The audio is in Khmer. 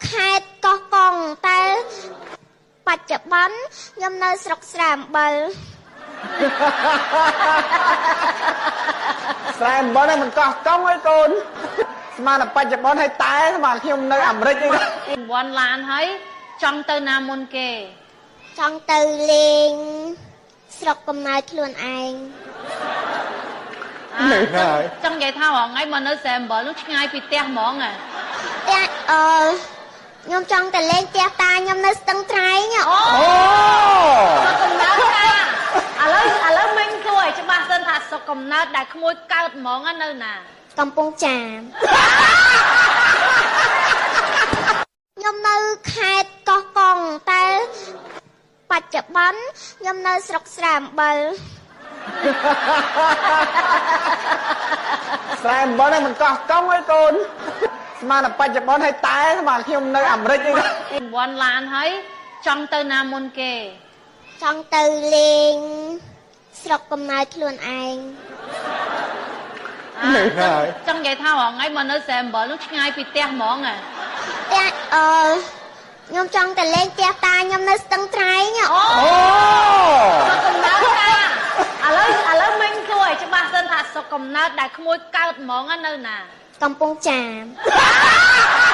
ខេត្តកោះកុង តែបច្ចុប្បន្នខ្ញុំនៅស្រុកស្រែអំបិល។ ស្រែអំបិលហ្នឹងមិនកោះកុងអីកូន ស្មានតែបច្ចុប្បន្នហើយ តែស្មានខ្ញុំនៅអាមេរិកអី រង្វាន់ឡានហើយ ចង់ទៅណាមុនគេ? ចង់ទៅលេងស្រុកកំណើតខ្លួនឯង។ នៅហើយ ចង់និយាយថារងថ្ងៃមកនៅស្រែអំបិលនោះឆ្ងាយពីផ្ទះហ្មងហ៎? ផ្ទះ អឺខ្ញុំចង់ទៅលេងផ្ទះតាខ្ញុំនៅស្ទឹងត្រែង។ អូ ស្រុកកំណើតតា ឥឡូវមិញសួរឲ្យច្បាស់សិនថា ស្រុកកំណើតដែលក្មួយកើតហ្មងនៅណា? កំពង់ចាម។ ខ្ញុំនៅខេត្តកោះកុង តែបច្ចុប្បន្នខ្ញុំនៅស្រុកស្រែអំបិល។ ស្រែអំបិលហ្នឹងមិនកោះកុងអីកូន ស្មានតែបច្ចុប្បន្នហើយ តែស្មានខ្ញុំនៅអាមេរិកអី រង្វាន់ឡានហើយ ចង់ទៅណាមុនគេ? ចង់ទៅលេងស្រុកកំណើតខ្លួនឯង។ នៅហើយ ចង់និយាយថារងថ្ងៃមកនៅស្រែអំបិលនោះឆ្ងាយពីផ្ទះហ្មងហ៎? ផ្ទះ អឺខ្ញុំចង់ទៅលេងផ្ទះតាខ្ញុំនៅស្ទឹងត្រែង។ អូ ស្រុកកំណើតតា ឥឡូវមិញសួរឲ្យច្បាស់សិនថា ស្រុកកំណើតដែលក្មួយកើតហ្មងនៅណា? កំពង់ចាម។